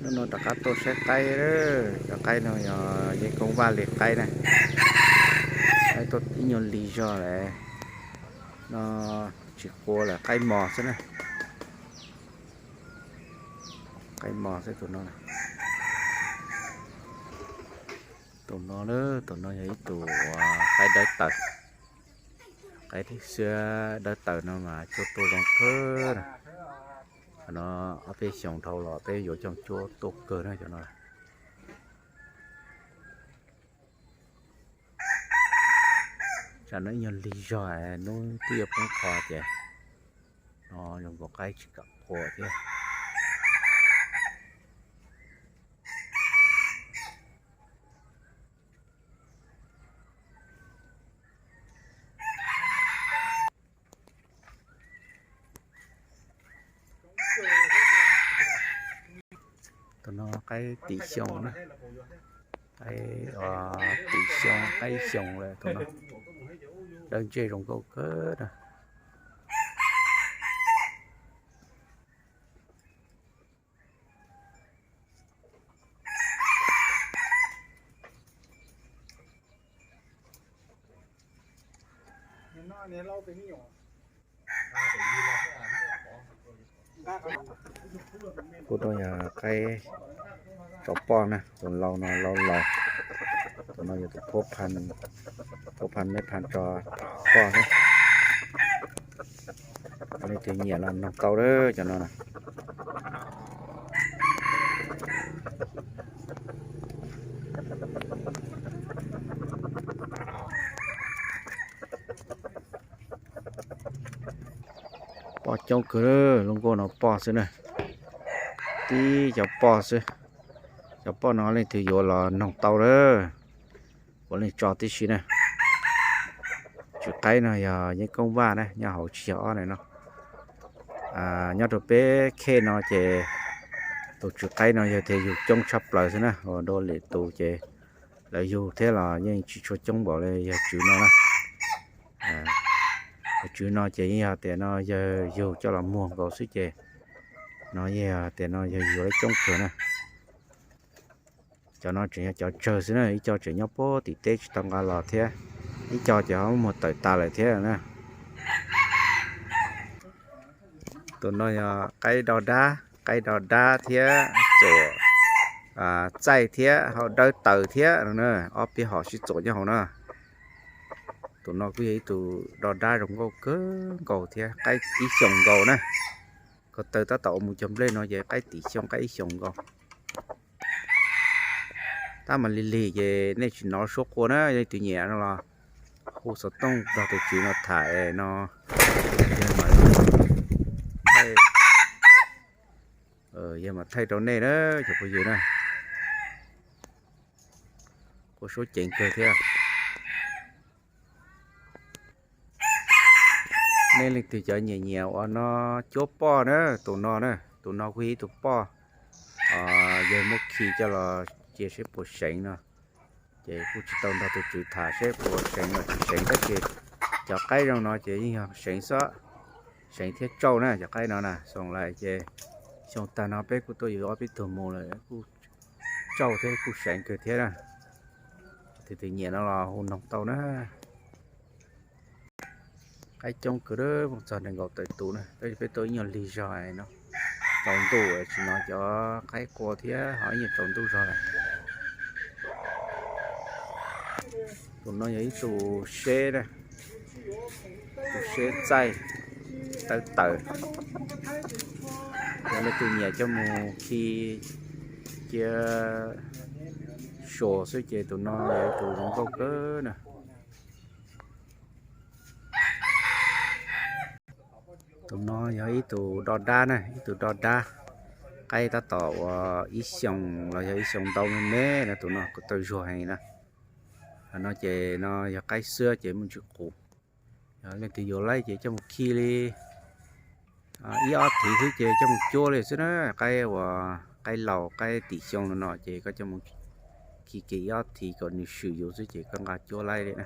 No rov qab tuaj saib qaib, cov qaib no yog yeej koob vaj li qaib na. Qaib tuaj ib nyuag lig zog lawm no, tsis qua lawm, qaib mos xwb na. Qaib mos xwb tus no. Tus no, tus no yog ib tus qaib dawb taws. Qaib xwb dawb taws no mas cuab tuaj zoo kawg na. Qhov no ob peb xyoos dhau los peb yuav coj cuab tuaj kawg na cov no. Tsam no ib nyuag lig zog, hnub twb yuav poob qho ces no zoo nkaus qaib tsis kam qua thiab. Tus no qaib tim xyoo na, qaib tim xyoo, qaib xyoo lawm tus no. Dawb ntseg zoo nkauj kawg na. Kuj yog qaib tso poj na, tus laus no laus laus. Tus no yog tus phuab phan, phuab phan meb phan tso poj na. Leej twg nyiam los noog tau lawm cov no na. Poj coob kawg, lub nkuaj no poj xwb na. Tib cov poj xwb. Cov poj no leej twg yuav los noog tau lawm. Puav leej tso tib si na. Tswv qaib no yog yeeb koob vaj na, nyob hauv tsis yog ob na no. Nyob rau peb khej no ces tus tswv qaib no yog tias yug coob tshaj plaws xwb na, ua dua lwm tus ces lawv yug thiab los yeej tsis tshua coob npaum li yawg tswv no na. Yawg tswv no ces yeej yog tias no yawg yug coj los muag nkaus xwb ces no yeej yog tias no yawg yug lawv coob kawg na. Cov no tseem yog cov tsawg xwb na, ib co tseem nyob puag tim teb tsis tau nqa los thiab, ib co ces ho muag tawm tas lawm thiab na. Tus no yog qaib do dab, qaib do dab thiab txuam txaij thiab ho dawb taws thiab no na, ob peb hom sib txuam nyob hauv na. Tus no kuj yog ib tug do dab zoo nkauj kawg nkaus thiab, qaib ib xyoos nkaus na. Ko taw tab tom ua mus cog nplej no ces qaib tim xyoo qaib ib xyoos nkaus. Tab mas lig lig ces nej tsis hnov suab qua na, leej twg nyiam no los hu xov tooj nrog tus tswv no tham no, yawg mam thaij rau nej na cov phooj ywg na. Qua suab ceev kawg thiab. Nej leej twg cov nyiam nyiam ua no cuab poj na, tus no na, tus no kuj yog ib tug poj, yawg muab khi coj los cia seb puas seev no. Ces kuj tsis tau nrog tus tswv tham seb puas seev los tsis seev tab sis cov qaib zoo no ces yeej yog seev xwb, seev thiab tsauj na cov qaib no na. Xyoo lais ces xyoo tag no peb kuj tuaj yuav ob peb tug mus lawm kuj tsauj thiab kuj seev kawg thiab na. Tus twg nyiam no los hu noog tau na. Qaib coob kawg, mus txog nees nkaum tawm tus na, tab sis peb tuaj ib nyuag lig zog no. Tsaus ntuj tsis hnov cov qaib qua thiab ho ib nyuag tsaus ntuj zog lawm. Tus no yog ib tug seb na, tus seb txaij dawb taws. Yog leej twg nyiam coj mus khi cia suas xwb ces tus no yog tus zoo nkauj kawg na. Tus no yog ib tug do dab na, ib tug do dab. Qaib tab tom uas ib xyoos los yog ib xyoos ntau me me na, tus no kuj tawg zuag heev na. Qhov no ces no yog qaib xwb ces muaj ntsis qus. Yog leej twg yuav laib ces coj mus khi li ib ob thiv xwb ces coj mus cuab li xwb na. Qaib uas qaib laus qaib tim xyoo no no ces koj coj mus khi kiag ib ob thiv kom nws swm yus xwb ces koj nqa cuab laib li na.